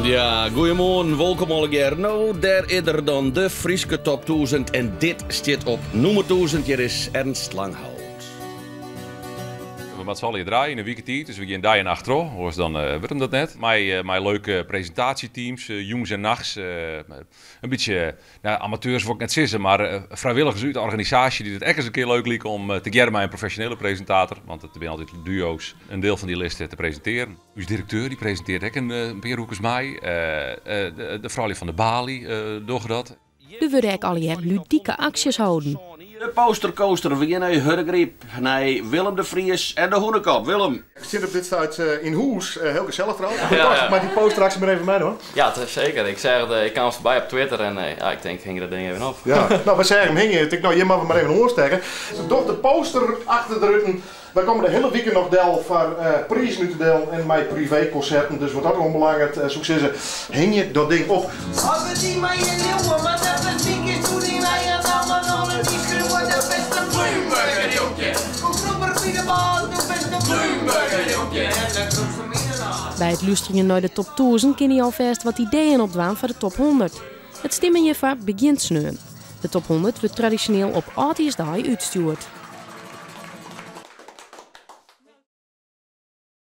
Ja, goeiemoarn, wolkom allegear. No, dêr is er dan, de Fryske Top 1000. En dit stiet op nûmer 1000. Hjir is Ernst Langhout. We moatte se allegear draaie yn in wike tiid, dus we gean dei en nacht troch, oars dan wurdt him dat net. Mei leuke presintaasjeteams, jûns en nachts. In bytsje, no, amateurs wol ik net sizze, mar frijwilligers út de organisaasje dy't it ek ris in kear leuk like om tegearre mei in profesjonele presintator, want it binne altyd duo's, in diel fan dy list te presintearjen. Us direkteur dy presintearret ek in pear oerkes mei. De froulju fan de baly dogge dat. Der wurde ek allegear ludike aksjes holden. De postercoaster, we gean nei Hurdegaryp, nei Willem de Vries en de Hûnekop. Willem. Ik sit op dit stuit yn hûs, hiel gesellich trouwens. Mei dy posteraksje mar even mei hoor. Ja, seker. Ik seach it, ik kaam foarby op Twitter en ja, ik tink, hingje dat ding even op. Ja, no, we seagen him hingjen. Ik tink, no, hjir moatte we mar even oanstekke. Doch de poster achter de ruten. Wy komme de hiele wike noch del foar prizen út te delen en mei privékonserten. Dus wat dat oanbelanget soe ik sizze, hingje dat ding op. As we dy mei je leauwe, mar neffens my kinst oer dyn eigen namme noch net skriuwe. Do bist in Bloomberger-jonkje, kom krûper by de bân, do bist in Bloomberger-jonkje en dan krûpst him yn 'e naad. By it lústerjen nei de top 1000 kinne je alfêst wat ideeën opdwaan foar de top 100. It stimmen hjirfoar begjint sneon. De top 100 wurdt tradisjoneel op âldjiersdei útstjoerd.